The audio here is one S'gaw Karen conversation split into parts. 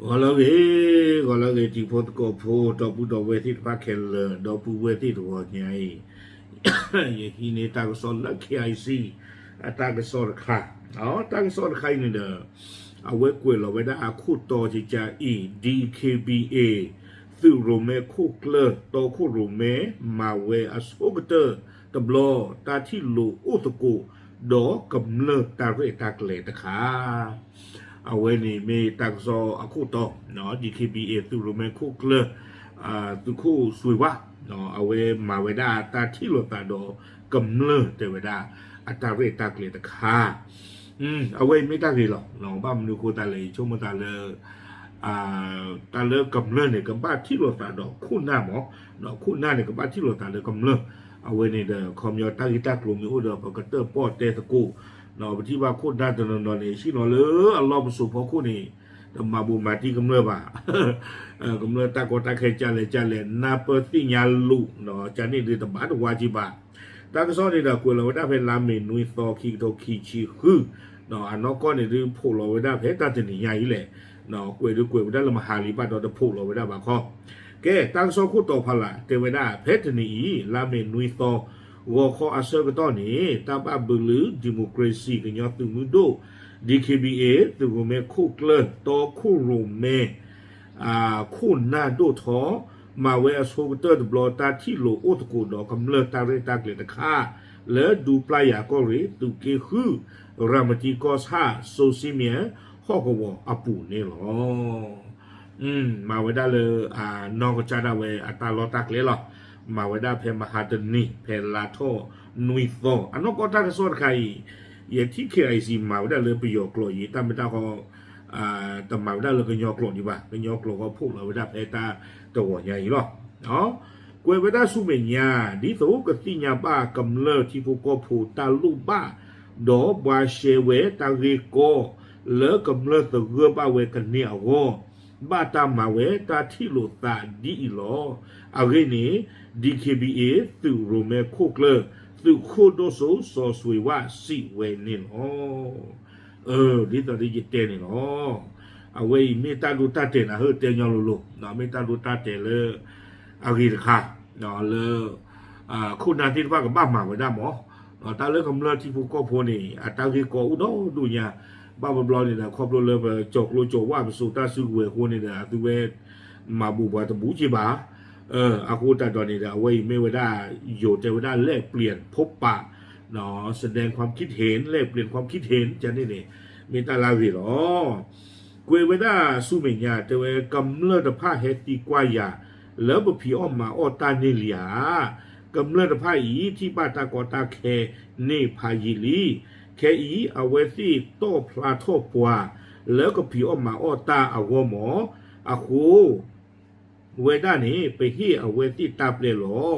ဂီၤလၢအဂ့ၤ, ဂီၤလၢအဂ့ၤ တံၤဖိသကိးဖိ ဒီပုၢ်ဒီဝဲၢ်သ့ၣ်တဖၣ်ခဲလၢာ်, ဒီပုၢ်ဝဲၢ်သ့ၣ်တဂီၤညါအံၤ, ယဟံးန့ၢ်တၢ်ကစီၣ်လၢ KIC အတၢ်ကစီၣ်တခါ, တၢ်ကစီၣ်တခါအံၤန့ၣ်ဒီး အဝဲကွဲးလီၤဝဲဒၣ်အခိၣ်တီကကါအံၤ DKBA သုးရိၣ်မဲခိၣ်ကျၢၢ် တီခိၣ်ရိၣ်မဲ မၤဝဲအဆိကတၢၢ်တဘျီ တၢ်ထံၣ်လိာ်အိၣ်သကိး ဒီးကမျၢၢ်တၢ်ရဲၣ်တၢ်ကျဲၤတခါ အဝဲန့ၣ်မ့ၢ်တၢ်ကစီၣ်အခိၣ်တီ, DKBA သုးရိၣ်မဲခိၣ်ကျၢၢ်, သုးခိၣ်စွ့ၤဝါ, အဝဲမၤဝဲဒၣ်တၢ်ထံၣ်လိာ်သးဒီးကမျၢၢ်တဲဝဲဒၣ် အတၢ်ရဲၣ်တၢ်ကျဲၤတခါ, အဝဲအံၤမ့ၢ်တၢ်ဂ့ၤလီၤ. ဘၣ်မနုၤအဃိသတးလဲၣ် ယဆိကမိၣ်သးလၢ တၢ်လၢကမျၢၢ်န့ၣ် ကဘၣ်ထံၣ်လိာ်သးဒီးခိၣ်နၢ်မး, ခိၣ်နၢ်န့ၣ် ကဘၣ်ထံၣ်လိာ်သးလၢကမျၢၢ်, အဝဲန့ၣ်ဒီး ခီပညီတၢ်ဂ့ၢ်တၢ်ကျိၤမ့ၢ်အိၣ်ဒီး ပကတၢၣ်ပီၣ်တဲသကိး, ပထံၣ်ဘၣ်ခိၣ်နၢ်တနီၤနီၤန့ၣ် ဟံးလီၤလၢအလီၢ်ပစိာ်ဖီခိၣ်န့ၣ် တမၤဘူးမၤတံၢ်ကမျၢၢ်ဘၣ် ကမျၢၢ်တၢ်ကီတၢ်ခဲကလဲၣ်ကလဲၣ် နၢ်ပၢၢ်သ့ၣ်ညါလိာ်, ကန့ၣ်ဒုးတဘၣ်တဝါက့ဘၣ်. တၢ်ကစီၣ်န့ၣ်ဒီးကွဲးလီၤဝဲဒၣ်ဖဲလါမ့ၤနွံသီ ခံကထိခံဆံဃု, အနီၢ်ကီၢ်န့ၣ်ဒုးဖိးလီၤဝဲဒၣ်ဖဲတၢ်တနံၤညါအံၤလဲၣ်, ကွဲးဒုးကွဲးဝဲဒၣ်လၢမဟါလံဘၣ်ဒီးတဖိးလီၤဝဲဒၣ်ဘၣ်ခီ, ကဲ တၢ်ကစီၣ်ခိၣ်တီဖးလၢ် တဲဝဲဒၣ် ဖဲတနံၤအံၤ လါမ့ၤနွံသီ ဂီၤခီအဆၢကတီၢ်န့ၣ် တၢ်ဘၣ်ဘျုး democracy ကညီသုးမုၢ်ဒိၣ် DKBA သုးရိၣ်မဲခိၣ်ကျၢၢ် တီခိၣ်ရိၣ်မဲ ခိၣ်နၢ်ဒိၣ်ထီ မၤဝဲအဆိကတၢၢ်တဘျီ တၢ်ထံၣ်လိာ်အိၣ်သကိးဒီးကမျၢၢ်တၢ်ရဲၣ်တၢ်ကျဲၤတခါ လၢဒူပျၢ်ယၤကီၢ်ရ့ၣ် သုးက့ဃု ရၤမတံကီၢ်ဆၣ် စိၤစ့မံၤ ဟီၣ်ကဝီၤအပူၤန့ၣ်လီၤ. မၤဝဲဒၣ်လၢ နီၢ်ကစၢ်ဒၣ်ဝဲအတၢ်လီၢ်တၢ်ကျဲလီၤ. မၤဝဲဒၣ်ဖဲမဟါတနံၤ ဖဲလါထီၣ်နွံသီ အနီၢ်ကီၢ်တၢ်ကစီၣ်တခါအံၤ ယထံၣ် KIC မၤဝဲဒၣ်လၢပယီၤကျိာ်အံၤ တၢ်မ့ၢ်တၢ်ဃီ တမၤဝဲဒၣ်လၢကညီကျိာ်ဒံးဘၣ်, ကညီကျိာ်ဃီဖိးလီၤဝဲဒၣ်ဖဲတၢ်တဂီၤညါအံၤလီၤ. ကွဲးဝဲဒၣ်ဆူမဲာ်ညါ ဒ်သိးကသ့ၣ်ညါဘၣ်ကမျၢၢ်ထံဖိကီၢ်ဖိတၢ်လိၣ်ဘၣ် ဒီးဘှါရှဲဝဲတၢ်ဂ့ၢ်ကီ လၢကမျၢၢ်သဂၢၢ်ဘၣ်ဝဲကန့ၢ်အဂီၢ် ဘၣ်တၢ်မၤဝဲတၢ်ထံၣ်လိာ်သးဒ်အံၤလီၤ. အဂ့ၢ်န့ၣ် DKBA သုးရိၣ်မဲခိၣ်ကျၢၢ် သုးခိၣ်ဒိၣ်စိစီၤစွ့ၤဝါစံးဝဲန့ၣ်လီၤ. ဒ်သိးဒ်ယတဲန့ၣ်လီၤ. အဝဲအံၤမ့ၢ်တၢ်ဒိတၢ်တဲာ်နၤဟၢၣ်တဲညီလိၤလိၤ, မ့ၢ်တၢ်ဒိတၢ်တဲာ်လၢ အဂ့ၤတခါ လၢ ခိၣ်နၢ်သ့ၣ်တဖၣ်ကဘၣ်မၤဝဲဒၣ်မး, တၢ်လၢကမျၢၢ်ထံဖိကီၢ်ဖိန့ၣ် အတၢ်ဂ့ၢ်ကီအိၣ်ဒီဒိၣ်ညါ, ဘၣ်ဘျီဘျီန့ၣ်ဒီး ခီဖျိလၢပကၠီၤကျိကၠီၤဝၣ်ပစိာ်တၢ်စုကဝဲၤအဃိန့ၣ်ဒီး အသုဝဲ မၤဘူးပှၤတဘူးက့ဘၣ်. အဃိသတးဒီးန့ၣ်ဒီး အဝဲအံၤမ့ၢ်ဝဲဒၣ် ယိၤတဲဝဲဒၣ် แลกเปลี่ยนพบปะ แสดงความคิดเห็น แลกเปลี่ยนความคิดเห็น ကန့ၣ်န့ၣ် မ့ၢ်တၢ်လၢအဂ့ၤလီၤ. ကွဲးဝဲဒၣ်ဆူမဲာ်ညါ တဲဝဲကမျၢၢ်တဖၣ်ဟဲသံကွၢ်ယၤ လၢပဖံးအီၣ်မၤအီၣ်တၢ်န့ၣ်လံဧါ. ကမျၢၢ်တဖၣ်အံၤ ထံၣ်ဘၣ်တၢ်ကီတၢ်ခဲန့ၣ်ဖးယံာ်လံ. ခဲအံၤ အဝဲသ့ၣ်တီၣ်ဖျါထီၣ်ပှၤ လၢကဖံးအီၣ်မၤအီၣ်တၢ်အဂီၢ်မး, အဃိ ဝဲဒၣ်န့ၣ် ပဟ့ၣ်အဝဲသ့ၣ်တၢ်ပျဲလီၤ.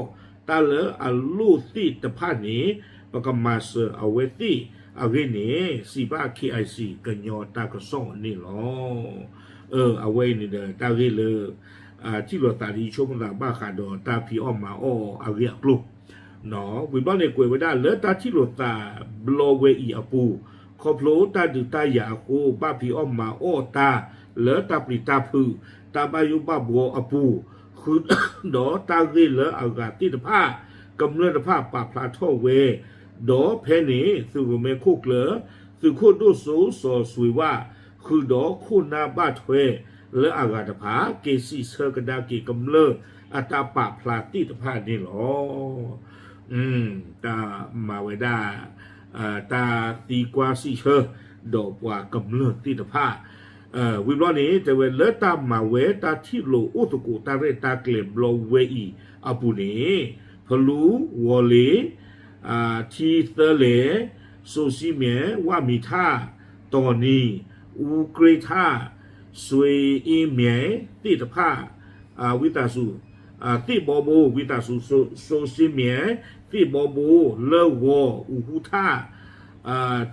တၢ်လၢအလိၣ်သ့ၣ်တဖၣ်န့ၣ် ပကမၤစၢၤအဝဲသ့ၣ်အဂ့ၢ်န့ၣ် စံးဘၣ် KIC ကညီတၢ်ကစီၣ်န့ၣ်လီၤ. အဝဲအံၤန့ၣ်ဒီး တၢ်ဂ့ၢ်လၢ ထံၣ်လိာ်သးဒ်ဆိကမိၣ်သးဘၣ်ဃးဒီးတၢ်ဖံးအီၣ်မၤအီၣ်အဂ့ၢ်အကျိၤ ဝံၤဘျီန့ၣ် ကွဲးဝဲဒၣ်လၢတၢ်ထံၣ်လိာ်သးဘျီဝဲအံၤအပူၤ ခီဖျိတၢ်ဒုးတၢ်ယၤအဃိ ဘၣ်ဖံးအီၣ်မၤအီၣ်တၢ်လၢတၢ်ပျံၤတၢ်ဖုး တၢ်ဘၣ်ယိၣ်ဘၣ်ဘှီအပူၤ ဃုာ်ဒီးတၢ်ဂ့ၢ်လၢအဂၤသ့ၣ်တဖၣ် ကမျၢၢ်တဖၣ်ပာ်ဖျါထီၣ်ဝဲ ဒီးဖဲန့ၣ် သုးရိၣ်မဲခိၣ်ကျၢၢ် သုးခိၣ်ဒိၣ်စိစီၤစွ့ၤဝါ ဃုာ်ဒီးခိၣ်နၢ်ဘၣ်ထွဲ လၢအဂၤတဖၣ် က့ၤစံးဆၢကဒါက့ၤကမျၢၢ်အတၢ်ပာ်ဖျါသ့ၣ်တဖၣ်န့ၣ်လီၤ. တၢ်မၤဝဲဒၣ် တၢ်သံကွၢ်စံးဆၢ ဒီးပှၤကမျၢၢ်သ့ၣ်တဖၣ် ဝံၤဘျီန့ၣ် တဲဝဲလၢတၢ်မၤဝဲတၢ်ထံၣ်လိာ်အိၣ်သကိးတၢ်ရဲၣ်တၢ်ကျဲၤဘျီဝဲအံၤအပူၤန့ၣ် ဖလူ ဝီၤလ့ၤ စိၤစံမ့ၣ် ဝၣ်မံၤထၣ် တီၢ်နံၤ အူကြ့ထၣ် စွ့အ့မ့ၣ်သ့ၣ်တဖၣ် ဝံသးစူၤ သ့ၣ်ဘီဘိ ဝံသးစူၤ စိၤစံမ့ၣ် သ့ၣ်ဘီဘိ လၢၢ်ဂီၤ အူဟူထၣ်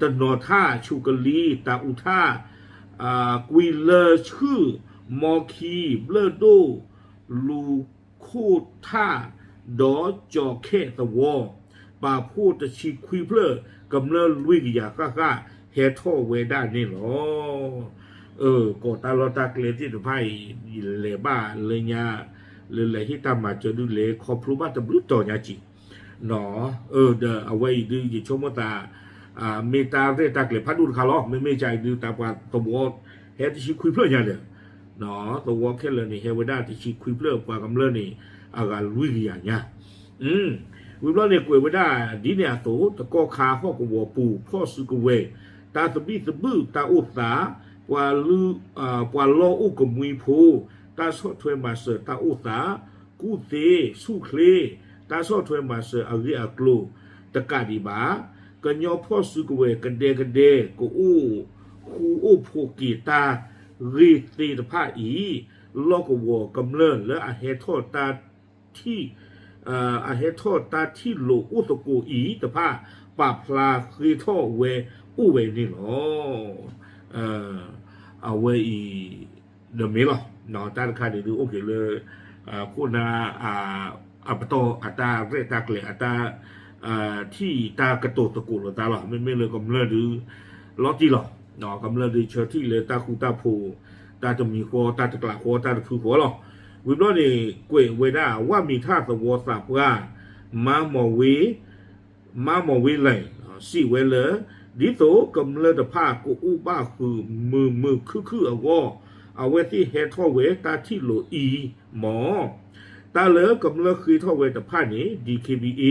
တနီၤထၣ် ဆူးကလံၤ တၢ်အူထၣ် ကွံလၢဆှုၣ် မီခံ ဘျၢၣ်ဒိၣ် လူၤခိၣ်ထၣ် ဒီးကၠီၤခဲးသဝီ ပာ်ဖှိၣ်တဆံခွံဖျၢၣ် ကမျၢၢ်လွံၢ်ကယၤဃၣ်ဃၣ် ဟဲထီၣ်ဝဲဒၣ်န့ၣ်လီၤ. ကိးတၢ်လီၢ်တၢ်ကျဲသ့ၣ်တဖၣ်အံၤ လဲၤဘၣ်လၢညါ လၢလဲၤဟ့ၣ်တၢ်မၤစၢၤဒုးလဲၤခီဖျိဘၣ်တဘျုးတီၤညါက့ၤ ဒီးအဝဲအံၤဒုးယဆိကမိၣ်သး မ့ၢ်တၢ်ရဲၣ်တၢ်ကျဲၤဖးဒိၣ်တခါလီၤ. မ့မ့ၢ်ကဒုးတၢ်ပှၤသဝီ ဟဲတဆံခွံဖျၢၣ်ညါဒီး သဝီခဲလၢာ်န့ၣ် ဟဲဝဲဒၣ်တဆံခွံဖျၢၣ် ပှၤကမျၢၢ်န့ၣ် အဂၤလွံၢ်ကယၤညါ ဝံၤဘျီန့ၣ် ကွဲးဝဲဒၣ်ဒ်န့ၣ်အသိး တကီၢ်ခါဟီၣ်ကဝီၤပူၤ ဖီၣ်စုကဝဲၤ တၢ်သဘံၣ်သဘုၣ်တၢ်အိၣ်သး ပှၤလၢ ပှၤလီၢ်အိၣ်ကမှံဖိ တၢ်ဆီၣ်ထွဲမၤစၢၤတၢ်အိၣ်သး ကူၣ်သ့ ဆူၣ်ချ့ တၢ်ဆီၣ်ထွဲမၤစၢၤအဂ့ၢ်အကျိၤ တကးဒံးဘၣ် ကညီဖီၣ်စုကဝဲၤကဒဲကဒဲ ကအိၣ်ဃူအိၣ်ဖိးက့ၤတၢ်ဂ့ၢ်သ့ၣ်တဖၣ်အံၤ လီၢ်ကဝီၤကမျၢၢ်လၢအဟဲထီၣ်တၢ်ထံၣ် အဟဲထီၣ်တၢ်ထံၣ်လိာ်အိၣ်သကိးအံၤတဖၣ် ပာ်ဖျါဃ့ထီၣ်ဝဲအိၣ်ဝဲန့ၣ်လီၤ. အဝဲအံၤ ဒီးမ့ၢ်လီၤ တၢ်တခါန့ၣ်ဒုးအိၣ်က့ၤလၢ ခိၣ်နၢ် အပတီၢ်အတၢ်ရဲၣ်တၢ်ကျဲၤ အတၢ် ထံၣ်တၢ်ကတိၤသကိးလိာ်သးလီၤ. မ့မ့ၢ်လၢကမျၢၢ်ဒုး လီၤတံၢ်လီၤ. ကမျၢၢ်ဒုးဆၢထံၣ်လၢတၢ်ဃူတၢ်ဖိး တၢ်တမံၤဃီ တၢ်တကျးဃီ တၢ်တဖုဃီလီၤ. ဝံၤဘျီန့ၣ် ကွဲးဝဲဒၣ် ဝၣ်မံၤထၣ်သဝီသးပှၢ် မါမီၤဝ့ မါမီၤဝ့လဲၣ် စံးဝဲလၢ ဒ်သိးကမျၢၢ်တဖၣ်ကအိၣ်ဘၣ်ဃုာ်မုာ်မုာ်ခုၣ်ခုၣ်အဂီၢ် အဝဲသ့ၣ်ဟဲထီၣ်ဝဲတၢ်ထံၣ်လိာ်အံၤမ့ၢ် တၢ်လၢကမျၢၢ်ဃ့ထီၣ်ဝဲတဖၣ်န့ၣ် DKBA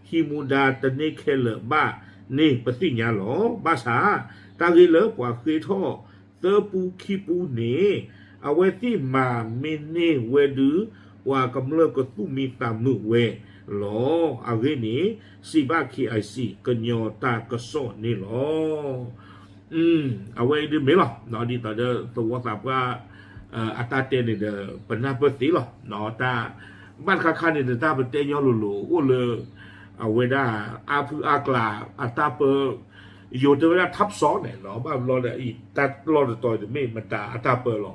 ဟံးမူဒါတန့ၢ်ခဲလၢာ်ဘၣ်န့ၣ် ပသ့ၣ်ညါလီၤ. ဘၣ်ဆၣ် တၢ်ဂ့ၢ်လၢပှၤဃ့ထီၣ်သၢပူခံပူန့ၣ် အဝဲသ့ၣ်မၤမ့ၢ်န့ၢ်ဝဲဒုး ပှၤကမျၢၢ်ကသူၣ်မံသးမုာ်ဝဲလီၤ. အဂ့ၢ်န့ၣ် စံးဘၣ် KIC ကညီတၢ်ကစီၣ်န့ၣ်လီၤ. အဝဲအံၤဒုးမ့ၢ်လီၤ ဒ်သိးဒီးသဝီသးပှၢ် အတၢ်တဲန့ၣ်ဒီး ပနၢ်ပၢၢ်သ့လီၤ. တၢ် ဘၣ်တခါခါန့ၣ်ဒီး တၢ်ပတဲညီလိၤလိၤ အိၣ်လၢ အဝဲဒၣ် အါဖုအါကျါ အတၢ်ပၢ ယိၤတဲဝဲဒၣ် ထပ်စီ န့ၣ်လီၤ. ဘၣ်ဘျီဒီး အံၤတၢ်လီၢ်တတီၤအံၤတမ့ၢ်မတၤအတၢ်ပၢလီၤ.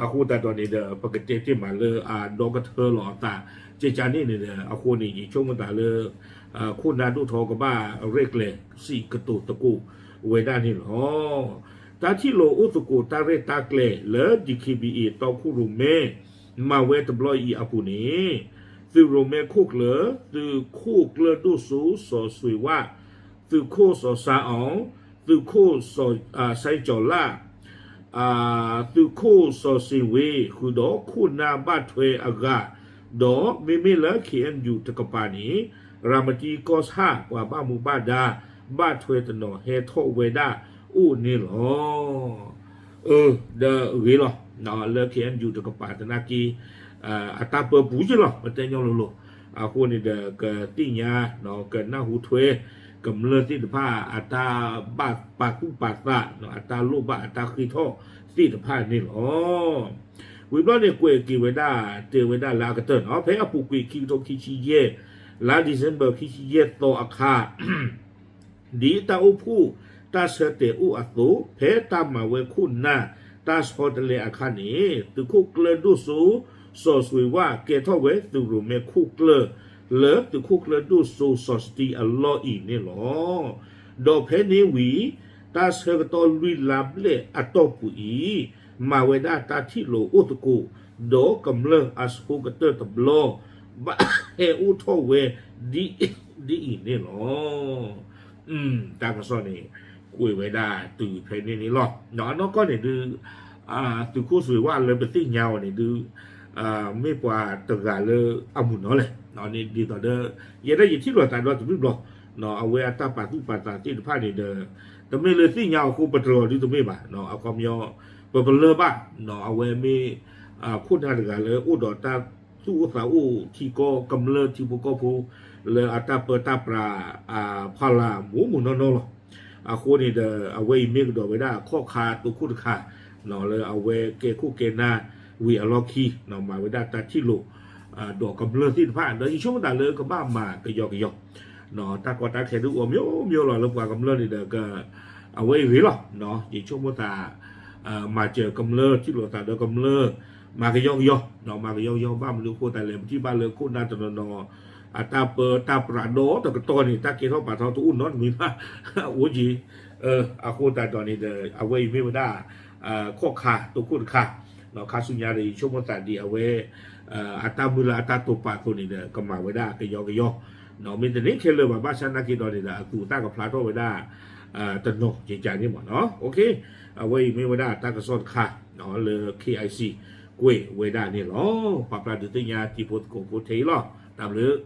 အဃိသတးဒီးန့ၣ်ဒီး ပကတဲတ့ၢ်မးလၢအဒီကထၢလီၤအသး ကကန့ၣ်န့ၣ်ဒီး အဃိန့ၣ် ယဆိကမိၣ်သးလၢ ခိၣ်နၢ်ဒိၣ်ထီကဘၣ်ရဲၣ်ကျဲၤစံးကတိၤသကိးဝဲဒၣ်န့ၣ်လီၤ. တၢ်ထံၣ်လိာ်အိၣ်သကိးတၢ်ရဲၣ်တၢ်ကျဲၤလၢ DKBA တီခိၣ်ရိၣ်မဲ မၤဝဲတဘျီအံၤအပူၤန့ၣ် သုးရိၣ်မဲခိၣ်ကျၢၢ် သုးခိၣ်ကျၢၢ်ဒိၣ်စိ စီၤစွ့ၤဝၣ် သုးခိၣ်စီၤစါအီၤ သုးခိၣ်စီၤစဲကၠီၤလၣ် သုးခိၣ်စီၤစ့ဝ့ ဃုာ်ဒီးခိၣ်နၢ်ဘၣ်ထွဲအဂၤ, ဒီးမ့မ့ၢ်လၢ KNU တကပၤန့ၣ် ရၤမတံကီၢ်ဆၣ် ပှၤဘၣ်မူဘၣ်ဒါ ဘၣ်ထွဲတနီၤဟဲထီၣ်ဝဲဒၣ်အိၣ်န့ၣ်လီၤ. အၢ ဒီးဂ့ၤလီၤ လၢ KNU တကပၤသနာ်က့ အတၢ်ပၢပူၤက့လီၤ ပတဲညီလိၤလိၤ. အဃိန့ၣ်ဒီး ကသ့ၣ်ညါ ကနၢ်ဟူထွဲ ကမျၢၢ်သ့ၣ်တဖၣ် အတၢ်ဘၣ်ပာ်သူၣ်ပာ်သး အတၢ်လိၣ်ဘၣ်အတၢ်ဃ့ထီၣ်သ့ၣ်တဖၣ်န့ၣ်လီၤ. ဝံၤဘျီန့ၣ် ကွဲးက့ၤဝဲဒၣ် တဲဝဲဒၣ်လၢအကတၢၢ်န့ၣ် ဖဲအပူၤကွံာ်ခံကထိခံဆံယဲၢ် လါ December ခံဆံယဲၢ်သီအခါ ဒ်တၢ်အိၣ်ဖှိၣ်တၢ်ဆၢတဲာ်အိၣ်အသိး ဖဲတၢ်မၤဝဲခိၣ်နၢ်တၢ်ဆီတလဲအခါန့ၣ် သုးခိၣ်ကျၢၢ်ဒိၣ်စိ စီၤစွ့ၤဝၣ် ကဲထီၣ်ဝဲသုးရိၣ်မဲခိၣ်ကျၢၢ် လၢသုးခိၣ်ကျၢၢ်ဒိၣ်စိစီၤစတံအလီၢ်အံၤန့ၣ်လီၤ. ဒီးဖဲန့ၣ်ဝံၤ တၢ်ဆၢကတီၢ်လွံၢ်လါဘျဲၣ်အတီၢ်ပူၤအံၤ မၤဝဲဒၣ်တၢ်ထံၣ်လိာ်အိၣ်သကိး ဒီးကမျၢၢ်အဆိကတၢၢ်တဘျီ ဘၣ်ဟဲအိၣ်ထီၣ်ဝဲ ဒ်အံၤန့ၣ်လီၤ. တၢ်ကစီၣ်န့ၣ် ကွဲးဝဲဒၣ်တုၤဖဲန့ၣ်န့ၣ်လီၤ. အနီၢ်ကီၢ်န့ၣ်ဒုး သုးခိၣ်စွ့ၤဝၣ်လၢပသ့ၣ်ညါအီၤန့ၣ်ဒုး မ့ၢ်ပှၤတဂၤလၢအမုာ်နီၤလဲၣ်. ဒ်သိးဒီး ယဲဒၣ်ယထံၣ်လိာ်သးဒီတဘျုးဘျီ အဝဲအတၢ်ပာ်သူၣ်ပာ်သးသ့ၣ်တဖၣ်န့ၣ်ဒီး တမ့ၢ်လၢသ့ၣ်ညါအဃိပတြၢၤအီၤဒုးတမ့ၢ်ဘၣ်. အခီပညီ ပပလၢၢ်ဘၣ် အဝဲမ့ၢ် ခိၣ်နၢ်တဂၤလၢအိၣ်ဒီးတၢ်သူၣ်အိၣ်သးအိၣ်ထံကီၢ်ကမျၢၢ်ထံဖိကီၢ်ဖိ လၢအတၢ်ပၢတၢ်ပြး ဖီလာ်မူးမူးနီၢ်နီၢ်လီၤ. အဃိန့ၣ်ဒီး အဝဲအံၤမ့ၢ်ကဒီးဝဲဒၣ်အခီၣ်ခါသိခိၣ်တခါ လၢအဝဲကဲခိၣ်ကဲနၢ်ဝံၤအလီၢ်ခံ မၤဝဲဒၣ်တၢ်ထံၣ်လိာ် ဒီးကမျၢၢ်သ့ၣ်တဖၣ် ဒီးယဆိကမိၣ်သးလၢကဘၣ်မၤကယီကယီ တၢ်ကီတၢ်ခဲဒုးအိၣ်မျိုးမျိုးလီၤလၢပှၤကမျၢၢ်န့ၣ်ဒီး အဝဲအံၤဂ့ၤလီၤ. ယဆိကမိၣ်သး မၤစၢၤကမျၢၢ်ထံၣ်လိာ်သးဒီးကမျၢၢ် မၤကယီကယီ မၤကယီကယီ ဘၣ်မနုၤအဃိသတးလဲၣ် ပထံၣ်ဘၣ်လၢခိၣ်နၢ်တနီၤနီၤ အတၢ်ပၢတၢ်ပြးဒီတကတီၢ်န့ၣ် တၢ်ကဲထီၣ်ပာ်ထီၣ်တအိၣ်နီတမံၤဘၣ် အိၣ်က့ၤ အဃိသတးဒီးန့ၣ်ဒီး အဝဲအံၤမ့ၢ်ဝဲဒၣ် ခီၣ်ခါတိခိၣ်တခါ, ခါဆူညါဒီး ယဆိကမိၣ်သးဒ်အဝဲ အတၢ်မုၢ်လၢ်အတၢ်တိာ်ပာ်အသိးန့ၣ်ဒီး ကမၤဝဲဒၣ်ကယီကယီ, မ့ၢ်တန့ၢ်ခဲလၢာ်ဘၣ် ဘၣ်ဆၣ်နာ်က့ဒီးန့ၣ်ဒီး အသူးအသ့ၣ်ကဖျါထီၣ်ဝဲဒၣ် တနီၤကကန့ၣ်မ့ၢ်နီၤ. အဝဲအံၤမ့ၢ်ဝဲဒၣ်တၢ်ကစီၣ်တခါ လၢ KIC ကွဲးဝဲဒၣ်န့ၣ်လီၤ. ပာ်ဖျါဒုးသ့ၣ်ညါတံၤဖိသကိးဖိထဲအံၤလီၤ. တၢ်ဘျုး